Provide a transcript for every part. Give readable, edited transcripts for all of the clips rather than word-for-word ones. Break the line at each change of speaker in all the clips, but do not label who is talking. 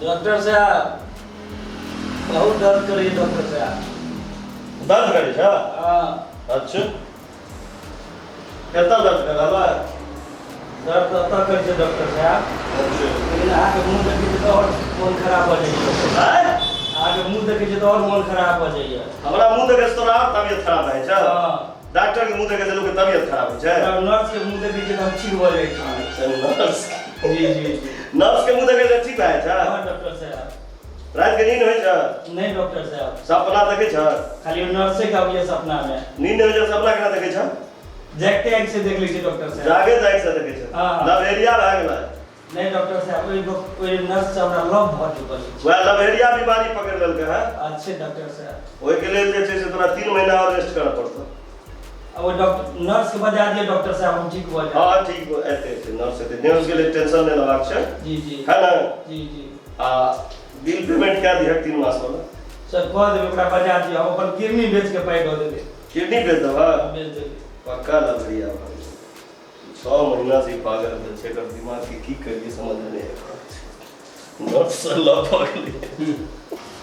Doctor साहब, बहुत दर्द करैए डॉक्टर साहब।
दर्द करै छै?
हाँ।
अच्छा, कतऽ दर्द कर रहल है?
दर्द तऽ एतऽ करै छै डॉक्टर साहब।
अच्छा।
लेकिन अहाँके मुँह देखै छी तऽ आओर मोन खराब भऽ जाइए।
आँय?
अहाँके मुँह देखै छी तऽ आओर मोन खराब भऽ जाइए।
हमरा मुँह देखै से तोरा आओर तबियत खराब भए जाइ छै?
हाँ।
डॉक्टर के मुँह देखै से लोक के तबियत खराब होइ छै?
हमरा नर्स के मुँह देखै छी तऽ हम ठीक भऽ जाइ छी।
अच्छा, नर्स?
जी जी जी।
नर्स के मुँह देखै से ठीक भए जाइ छै?
हाँ डॉक्टर साहब।
राति के नींद होइ छै?
नहीं डॉक्टर साहब।
सपना देखै छै?
खाली नर्से के अबैए सपना में।
नींद होइ छै, सपना केना देखै छै?
जागते आँखि से देख लै छी डॉक्टर साहब।
जागे जाग से देखै छै?
हाँ।
लभेरिया भए गेलै।
नहीं डॉक्टर साहब, ओहि नर्स से हमरा लव भऽ चुकल अछि।
वएह लभेरिया बीमारी पकड़ि लेलकै हँ।
अच्छे डॉक्टर साहब।
ओहिके लेल जे छै से तोरा 3 महीना आओर रेस्ट करऽ पड़तौ।
अब वो डॉक्टर नर्स के बजा दिए डॉक्टर साहब, हम ठीक भऽ जाएब।
हँ, ठीक, एतै एतै नर्स एतै। नर्स के लेल टेंशन नहि लेबाक छै।
जी जी।
है ने?
जी जी।
आ बिल पेमेंट कए दिहक 3 मास वाला।
सर, कह देबै, ओकरा बजा दिअ, हम अपन किडनी बेच के पाइ दऽ देबै।
किडनी बेच देबह?
बेच देबै।
पक्का लभेरिया भऽ गेलै। 6 महीना से ई पागल भेल छै। एकर दिमाग के की करियै, समझ मे नहि आबि रहल छै। नर्स से लव भऽ गेलै।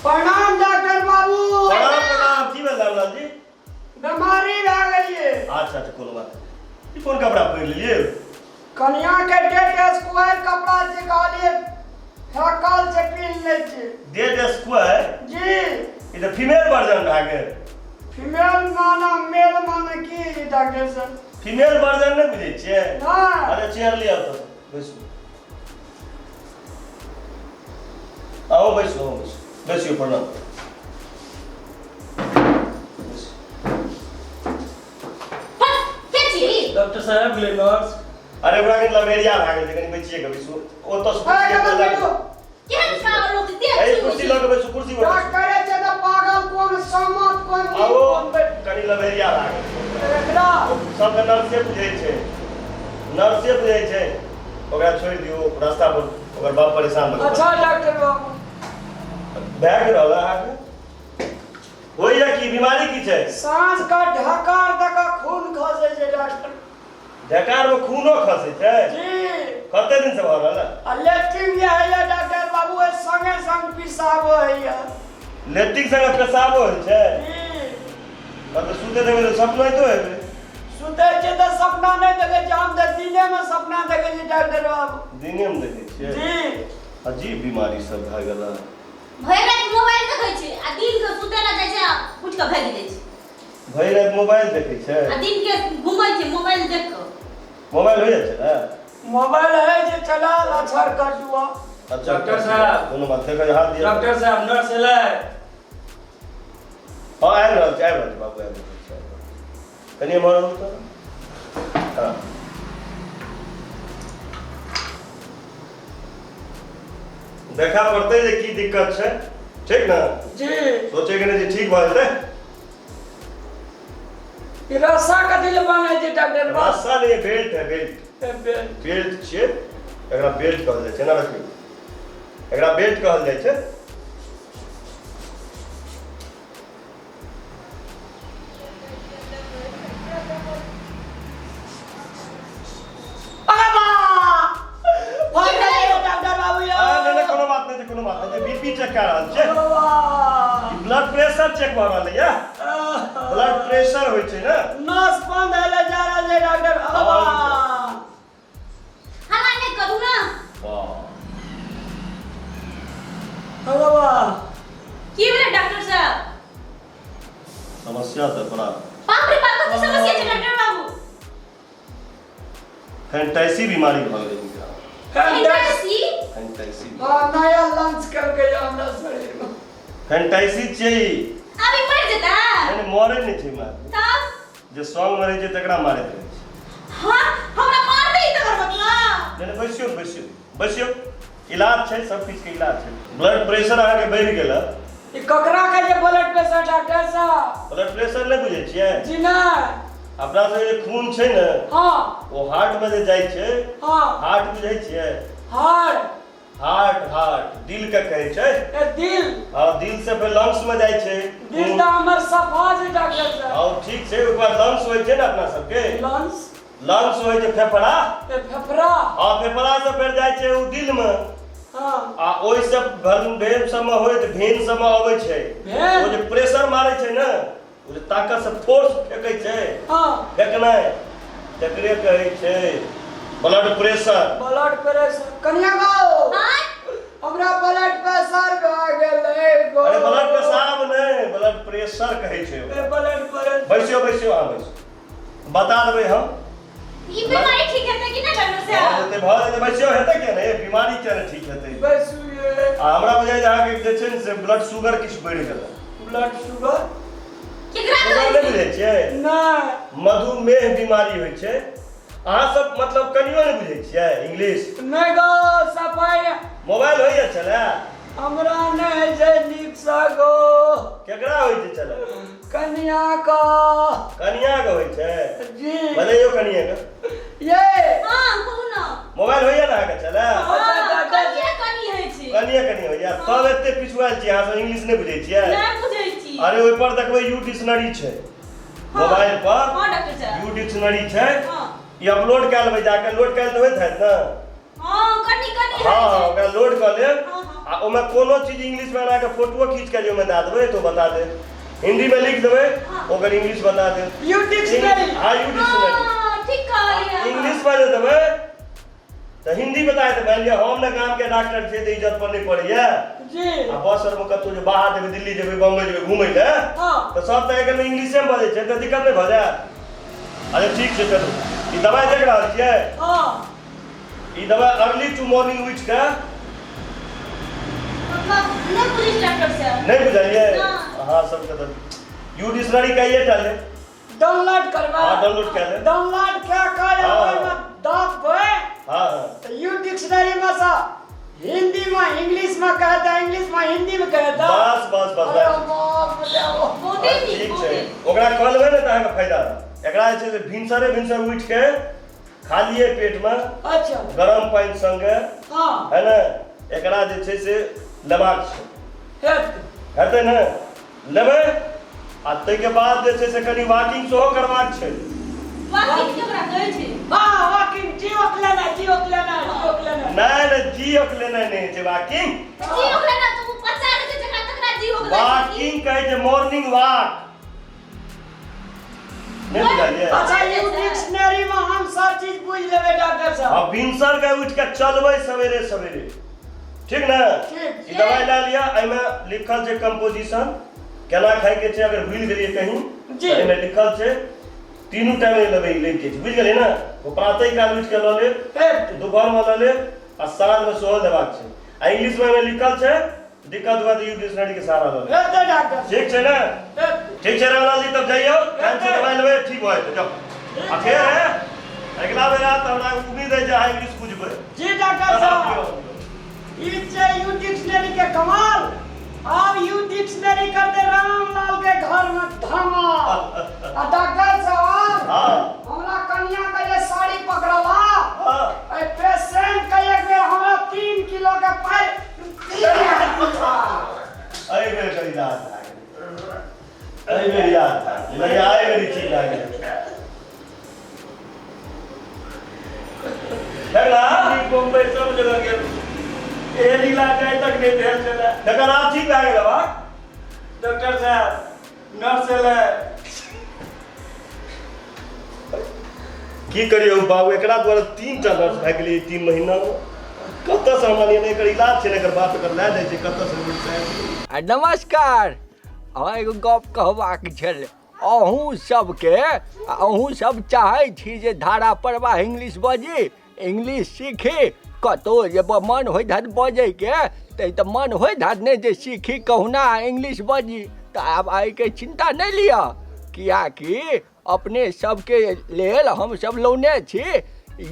प्रणाम डॉक्टर बाबू।
प्रणाम प्रणाम। की भेल रामलाल जी?
बीमारी भए गेलियै।
अच्छा अच्छा, कोनो बात नहि। ई कोन कपड़ा पहिर लेलियै?
कनिया के डेट स्क्वायर कपड़ा जे कहलियै फेकल छै, पिन्ह लै छै।
Dead square?
जी।
ई तऽ फीमेल वर्जन भए गेल।
फीमेल माना मेल माना की डॉक्टर साहब?
फीमेल वर्जन नहि बुझै छियै?
नहि।
अरे, चेयर लिअ तऽ बैसू। आउ, बैसू, आउ, बैसू, बैसियौ। प्रणाम, बैसू।
के छी?
डॉक्टर साहब, गेलै नर्स।
अरे, ओकरा कनि लभेरिया भए गेल छै, कनि बैसिए कऽ बैसू ओतऽ से।
अरे,
कुर्सी
कतऽ
लऽ
बैठू?
केहन पागल लोक देख।
ए, कुर्सी लऽ के बैसू, कुर्सी पर बैसू।
डॉक्टरे छै तऽ पागल कोन, सहमत कोन?
आउ।
कोन बैठ?
कनि लभेरिया भए गेल छै।
एकरा
सबके नर्से बुझै छै, नर्से बुझै छै। ओकरा छोड़ि दियौ रास्ता पर, ओकर बाप परेशान भऽ गेल।
अच्छा डॉक्टर बाबू।
भए गेल रहल अहाँके होइया की? बीमारी की छै?
साँझ का ढकार दऽ कऽ खून खसै छै डॉक्टर।
ढकार में खूनो खसै छै?
जी।
कते दिन से भऽ रहल है?
आ लेट्रिन जे होइया डॉक्टर बाबू, ओहि संगे संग पेशाबो होइया।
लेट्रिन संगे पेशाबो होइ छै?
जी।
तब तऽ सुते देबै तऽ सपनो अइतो हेबै।
सुतै छियै तऽ सपना नहि देखै छियै हम, तऽ दिनेमे सपना देखै छियै डॉक्टर बाबू।
दिनेमे देखै छियै?
जी।
अजीब बीमारी सब भए गेल है।
भरि राति मोबाइल देखै छै आ दिन के सुतै लए जाइ छै आ उठि कऽ भागि जाइ छै।
भरि राति मोबाइल देखै छै?
आ दिन के घुमै छै मोबाइल देख कऽ।
मोबाइल हो जाइ छै ने?
मोबाइल है जे चलाल अक्षर कटुआ।
अच्छा।
डॉक्टर साहब।
कोनो बात देखै, हाथ दिअ।
डॉक्टर साहब, नर्स एलै?
हँ, आबि रहल छै, आबि रहल छै बाबू, आबि रहल छै, आबि रहल छै। कनि एम्हर आउ तऽ। हँ, देखा पड़तै जे की दिक्कत छै, ठीक ने?
जी।
सोचेके नहि जे ठीक भऽ जेतै।
ई रस्सा कथी लए बान्है छै डॉक्टर बाबू?
रस्सा नहीं, बेल्ट है, बेल्ट।
ए, बेल्ट।
बेल्ट छियै, एकरा बेल्ट कहल जाइ छै। एना रखियौ, एकरा बेल्ट कहल जाइ छै।
अरे बा! भाग गेलै डॉक्टर बाबू यौ।
आ, नहि नहि, कोनो बात नहि छै, कोनो बात नहि छै। बीपी चेक कए रहल छै।
अरे बा!
ब्लड प्रेशर चेक भऽ रहल यऽ। ब्लड प्रेशर होइ छै ने।
नस बंद है ले जा रहल छै डॉक्टर। अरे बा!
हल्ला नहि करू ने।
वाह।
अरे बा!
की भेलै डॉक्टर साहब?
समस्या तऽ बड़ा।
बाप रे बाप, कथी समस्या छै डॉक्टर बाबू?
फैंटेसी बीमारी भऽ गेलै हिनका।
फैंटेसी?
फैंटेसी।
हाँ, नया लॉन्च करके हमरा शरीर में।
फैंटेसी छियै ई।
अभी मरि जेता?
नहि नहि, मरै नहि छै मार।
तब?
जे सङ्ग मे रहै छै तकरा मारैत रहै छै।
हाँ, हमरा मारतै तकर मतलब?
नहि नहि, बैसियौ बैसियौ बैसियौ। इलाज छै, सब किछु के इलाज छै। ब्लड प्रेशर अहाँके बढ़ि गेल हँ।
ई ककरा कहै छै ब्लड प्रेशर डॉक्टर साहब?
ब्लड प्रेशर नहि बुझै छियै?
जी नहि।
अपना सबके जे खून छै ने, ओ हार्ट मे जे जाइ छै। हार्ट बुझै छियै?
हार्ट?
हार्ट, हार्ट, दिल के कहै छै।
ए, दिल।
हँ, दिल से फेर लंग्स मे जाइ छै।
दिल तऽ हमर सफा छै डॉक्टर साहब।
हँ, ठीक छै। ओकर बाद लंग्स होइ छै ने अपना सबके।
लंग्स?
लंग्स होइ छै फेफड़ा।
ए, फेफड़ा।
हँ, फेफड़ा से फेर जाइ छै ओ दिल मे।
हाँ।
आ ओहि सब भेन सबमे होइत भेन सबमे अबै छै।
भेन?
ओ जे प्रेशर मारै छै ने, ओ जे ताकत से फोर्स फेकै छै।
हाँ।
फेकनाइ तकरे कहै छै ब्लड प्रेशर।
ब्लड प्रेशर कनिया गो।
हाँ।
हमरा ब्लड प्रेशर भए गेलै गो।
अरे ब्लड पेशाब नहि, ब्लड प्रेशर कहै छै ओकरा।
Blood pressure.
बैसियो बैसियो, अहाँ बैसियो, बता देबै हम।
ई बीमारी ठीक हेतै कि नहि डॉक्टर
भऽ
साहब?
जेतै, भऽ जेतै, बैसियो। हेतै किया नहि, बीमारी किया नहि ठीक हेतै?
बैसू ये।
आ हमरा बुझाइ जे अहाँके जे छै ने से ब्लड शुगर किछु बढ़ि गेल।
ब्लड शुगर
केकरा
शुगर
कहै
नहि
छै?
बुझै छियै?
नहि।
मधुमेह बीमारी होइ छै। अहाँ सब मतलब कनियो नहि बुझै छियै इंग्लिश?
नहि गो सफाइ।
मोबाइल होइए चला?
हमरा नहि होइ छै नीकसँ गो।
केकरा होइ छै चला?
कनिया क।
कनिया के होइ छै?
जी।
बजैयौ कनिया के।
ये।
हाँ, कहू न।
मोबाइल होइए ने अहाँके चला?
हाँ, कनिये कनी होइ छै।
कनिये कनि होइए, तब एते पिछुआयल छी अहाँ सब, इंग्लिश नहि बुझै छियै?
नहि बुझै छी।
अरे ओहि पर देखबै यू डिक्शनरी छै।
हाँ।
मोबाइल पर।
हाँ डॉक्टर साहब।
यू डिक्शनरी छै।
हाँ।
ई अपलोड कए लेबै जाके, लोड कए तऽ होइत हैत ने?
हाँ, कनी कनी
हाँ।
होइ छै।
ओकरा लोड कऽ लेब।
हाँ, हाँ।
आ ओहिमे कोनो चीज इंग्लिश मे अहाँके फोटोओ खींच के जे ओहिमे दए देबै तऽ ओ बता देत। हिंदी मे लिख देबै।
हाँ।
ओकर इंग्लिश बता देत।
U dictionary.
हाँ, यू डिक्शनरी।
हाँ, ठीक कहलियै अहाँ।
इंग्लिश मे जे देबै तऽ हिंदी बता देत। मानि लिअ हम ने गामके डॉक्टर छियै तऽ इज्जत पर नहि पड़ैया।
जी।
आ बस आरमे कतहु जे बाहर जेबै, दिल्ली जेबै, बम्बई जेबै घुमै लए,
हाँ।
तऽ सब तऽ एखन इंग्लिशे मे बजै छै, तऽ दिक्कत नहि भऽ जायत? अच्छा ठीक छै, चलू। ई दबाइ देख रहल छियै?
हाँ।
ई दबाइ अर्ली टू मॉर्निंग उठि कऽ।
मतलब नहि बुझै छी डॉक्टर साहब।
नहि बुझलियै?
ना।
अहाँ सबके तऽ यू डिक्शनरी कहिए टा लेब।
डाउनलोड करबै?
हाँ, डाउनलोड कए लेब।
डाउनलोड कए कऽ
हाँ।
ओहिमे दबबै
हाँ हाँ
तऽ यू डिक्शनरी मे सँ हिंदी मे इंग्लिश मे कहता, इंग्लिश मे हिंदी मे कहता।
बस बस बस।
अरे
बस।
बाप रे।
बहुते नीक।
ठीक छै।
बहुते।
ओकरा कऽ लेबै ने तऽ अहाँके फायदा रहत। एकरा जे छै से भिनसरे भिनसर उठि के खालिए पेटमे
अच्छा।
गरम पानि संगे,
हाँ।
है ने, एकरा जे छै से लेबाक छै।
हेतै।
हेतै ने? लेबै आ ताहिके बाद जे छै से कनि वॉकिंग सेहो करबाक छै।
वॉकिंग केकरा कहै छै?
हाँ, वॉकिंग जीवक लेना, जीवक लेना, जीवक लेना।
नहि नहि, जी लेनाइ नहि होइ छै वॉकिंग।
जी ओकरा ना तऽ ओ बच्चा रहै छै जकरा तकरा जी हो गेलै।
वॉकिंग कहै छै मॉर्निंग वॉक। नहि बुझलियै?
अच्छा, यू डिक्शनरी में हम सब चीज बुझ लेबै डॉक्टर साहब।
आ भिनसर के उठि के चलबै सवेरे सवेरे, ठीक ने?
ठीक।
ई दवाइ लए लिअ। एहिमे लिखल छै कंपोजिशन केना खायके छै, अगर भूलि गेलियै कहीं।
जी।
तऽ एहिमे लिखल छै। तीनू टाइम लेबै ई लैके छै, बुझि गेलियै ने? ओ प्रातः काल उठि के लऽ लेब,
हेतै।
दुपहरमे लऽ लेब आ साँझमे सेहो लेबाक छै। आ इंग्लिशमे एहिमे लिखल छै, दिक्कत हुए तऽ यू डिक्शनरी के सहारा लऽ लेब।
हेतै डॉक्टर।
ठीक छै ने?
हेतै।
ठीक छै रामलाल जी, तब जइयौ, टाइम से दवाइ लेबै, ठीक भऽ जेतै। जाउ। आ फेर है अगिला बेर आयब तऽ हमरा उम्मीद है जे अहाँ इंग्लिश बुझबै।
जी डॉक्टर साहब, ई छै यू डिक्शनरी के कमाल। आब यू डिक्शनरी करते रामलाल के घर में धमाल। आ डॉक्टर साहब,
हाँ।
हमरा कन्या के जे साड़ी पकड़ला,
हाँ।
एहि पेशेंट के एक बेर हमरा 3 किलो के पाइ।
एहि बेर कनि याद भए गेलै, एहि बेर याद भए गेलै, एहि बेर ठीक भए गेलै। देखला।
बम्बई सब जगह गेल, एहन इलाज आइ तक नहि भेल छलै।
तकर आब ठीक भए गेल बा।
डॉक्टर साहब, नर्स एलै।
की करियौ बाबू, एकरा द्वारा तीन टा नर्स भए गेलै 3 महीनामे। कतऽसँ हमरा लिए नहि एकर इलाज छै ने एकर बाप एकर लए जाइ छै कतऽसँ बुझै।
आ नमस्कार, अहाँ एगो गप कहबाक छल अहूँ सबके। आ अहूँ सब चाहै छी जे धारा प्रवाह इंग्लिश बजी, इंग्लिश सीखी, कतहु जे मन होइत हैत बजैके तऽ मन होइत हैत ने जे सीखी कहुना इंग्लिश बजी, तऽ आब एहिके चिन्ता नहि लिअ, किएकि अपने सबके लेल हमसब लौने छी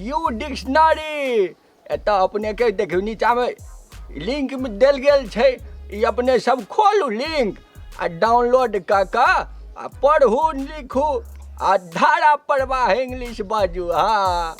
यू डिक्शनरी। एतऽ अपनेके देखियौ, नीचाँमे लिंक देल गेल छै। ई अपने सब खोलू लिंक आ डाउनलोड कऽ कऽ आ पढ़ू, लिखू आ धारा प्रवाह इंग्लिश बाजू। हँ।